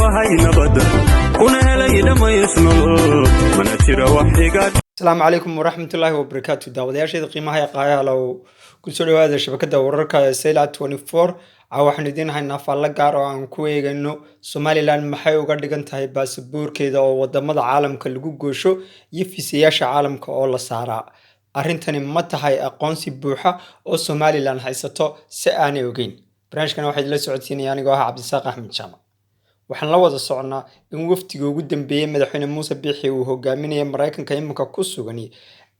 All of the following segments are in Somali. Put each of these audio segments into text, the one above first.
ahay nabad, kuna helay dhammays nolol, mana jiro wax iga Asalaamu calaykum waraxmatullaahi wabarakaatu. Daawadayaasheeda qiimaha ee qaayaalow, kusoo dhawaada shabakada wararka ee Sayla 24. Caa waxaanu idiin haynaa faallo gaar oo aan ku eegayno Somaliland maxay uga dhigan tahay baasaboorkeeda oo wadamada caalamka lagu goosho iyo fiisayaasha caalamka oo la saaraa. Arrintani ma tahay aqoonsi buuxa oo Somaliland haysato si aanay ogeyn? Barnaamijkan waxaa idinla socodsiinaya anigoo ah Cabdisaaq Axmed Jaamac. Waxaan la wada socnaa in wafdiga ugu dambeeyey Madaxweyne Muuse Biixi uu hogaaminaya Maraykanka iminka ku sugan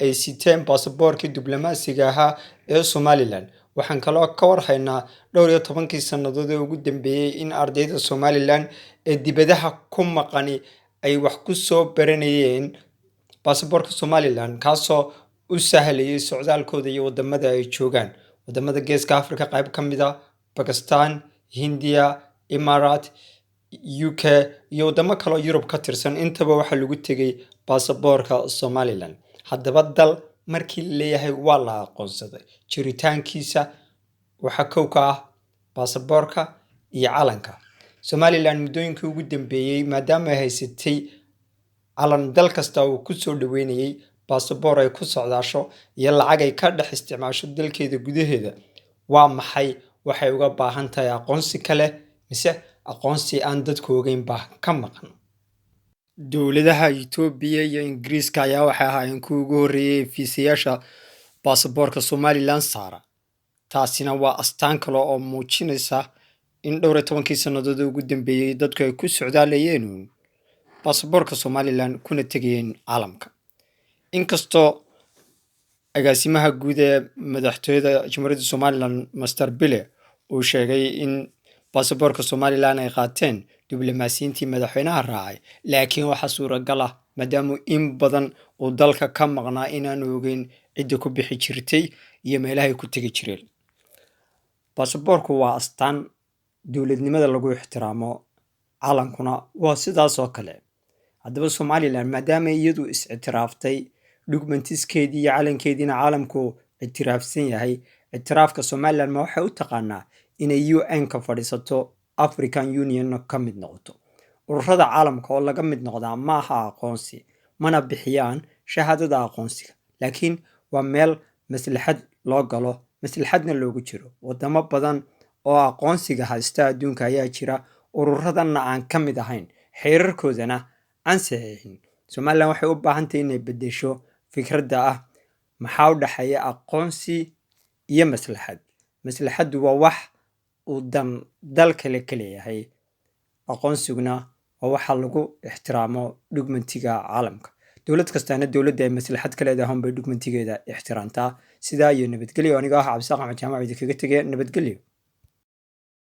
ay siteen baasaboorkii diblomaasiga ahaa ee Somaliland. Waxaan kaloo ka warhaynaa dhowr iyo tobankii sannadood ee ugu dambeeyey in ardayda Somaliland ee dibadaha ku maqani ay wax ku soo baranayeen baasaboorka Somaliland, kaasoo u sahlayay socdaalkooda iyo wadamada ay joogaan. Wadamada Geeska Africa qayb ka mid a, Bakistan, Hindiya, Imaaraat, UK iyo wadamo kaloo Yurub ka tirsan, intaba waxaa lagu tegay baasaboorka Somaliland. Haddaba dal markii la leeyahay waa la aqoonsaday, jiritaankiisa waxaa kow ka ah baasaboorka iyo calanka Somaliland. Muddooyinkii ugu dambeeyey, maadaama ay haysatay calan dal kasta uu ku soo dhaweynayay, baasaboor ay ku socdaasho iyo lacag ay ka dhex isticmaasho dalkeeda gudaheeda, waa maxay waxay uga baahan tahay aqoonsi kale, mise aqoonsi aan dadku ogeyn baa ka maqan? Dowladaha Itoobiya iyo Ingiriiska ayaa waxay ahaayeen kuwii ugu horreeyay ee fiisayaasha baasaboorka Somaliland saara. Taasina waa astaan kale oo muujinaysa in dhowr iyo tobankii sannadood ugu dambeeyey dadku ay ku socdaalayeen uun baasaboorka Somaliland kuna tegayeen caalamka. Inkastoo agaasimaha guud ee madaxtooyada Jamhuuriyadda Somaliland, Master Bile, uu sheegay in baasaboorka Somaliland ay qaateen diblomaasiyiintii madaxweynaha raacay, laakiin waxaa suuragal ah, maadaama in badan uu dalka ka maqnaa, inaanu ogeyn cidda ku bixi jirtay iyo meelahay ku tegi jireen. Baasaboorku waa astaan dowladnimada lagu ixtiraamo, calankuna waa sidaas oo kale. Haddaba Somaliland, maadaama iyadu is-ictiraaftay, dhugmantiskeedii iyo calankeediina caalamku ictiraafsan yahay, ictiraafka Somaliland ma waxay u taqaanaa inay UN ka fadhiisato, African Union ka mid noqoto? Ururada caalamka oo laga mid noqdaa ma aha aqoonsi, mana bixiyaan shahaadada aqoonsiga, laakiin waa meel maslaxad loo galo, maslaxadna loogu jiro. Wadamo badan oo aqoonsiga haysta adduunka ayaa jira, ururadanna aan ka mid ahayn, xeerarkoodana aan saxiixin. Somaliland waxay u baahantahay inay beddesho fikradda ah maxaa u dhexeeya aqoonsi iyo maslaxad. Maslaxaddu waa wax uu dan dal kale ka leeyahay, aqoonsiguna waa waxa lagu ixtiraamo dhugmantiga caalamka. Dowlad kastaana dowladda ay maslaxad ka leedahay unbay dhugmantigeeda ixtiraamtaa. Sidaa iyo nabadgelyo. Anigoo ah Cabdisaaq Axmed Jaamac idinkaga tegaya nabadgelyo.